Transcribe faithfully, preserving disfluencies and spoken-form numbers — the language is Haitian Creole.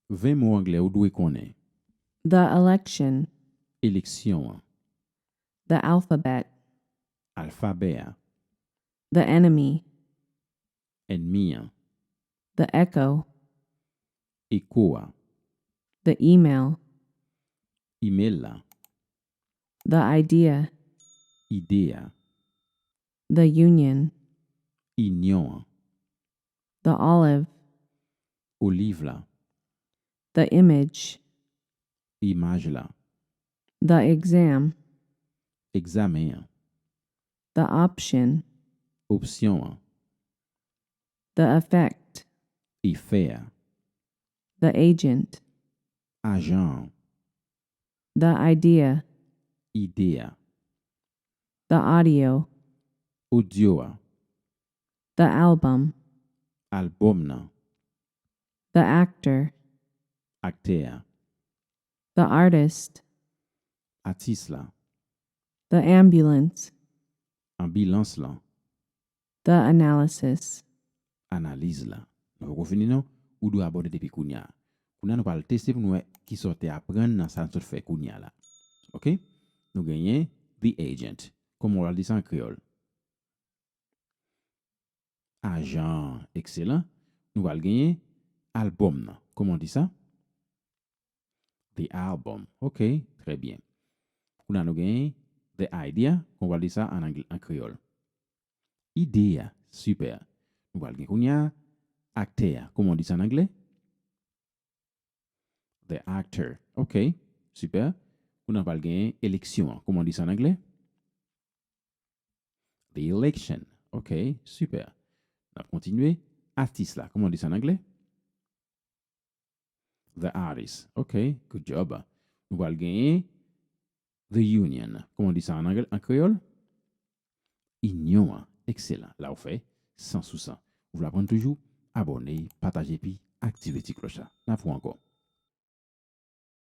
Ven mo anglè ou dwe konnen. The election. Eleksyon an. The alphabet. Alfabè a. The enemy. Ènmi an. The echo. Eko a. The email. Imèl la. The idea. Ide a. The union. Inyon an. The olive. Oliv la. The image. Imaj la. The exam. Egzamen an. The option. Opsyon an. The effect. Efè a. The agent. Ajan an. The idea. Ide a. The audio. Odyo a. The album. Albòm nan. The actor. Aktè a. The artist. Atis la. The ambulance. Anbilans lan. The analysis. Analiz la. Nou poko fini non. Ou dwe abòne depi kounye a. Kounye a nou pral teste pou nou wè kisa w te aprann nan sa n sot fè kounye a la. Oke? Nou genyen the agent. Kòman w pral di sa an kreyòl? Ajan an. Ekselan. Nou pral genyen albòm nan. Kòman w di sa? The album. Oke, trè byen. Kounye a nou genyen the idea. Kòman w pral di sa an anglè, an kreyòl? Ide a. Sipè. Nou pral gen kounye a aktè a. Kòman w di sa an anglè? The actor. Oke, sipè. Kounye a nou pral genyen eleksyon an. Kòman w di sa an anglè? The election. Oke, sipè. N ap kontinye. Atis la. Kòman w di sa an anglè? The artist. Oke, good job. Nou pral genyen the union. Kòman w di sa an anglè, an kreyòl? Inyon an. Ekselan. La w fè san sou san. Ou vle aprann toujou? Abòne, pataje epi aktive ti klòch la. N ap wè ankò.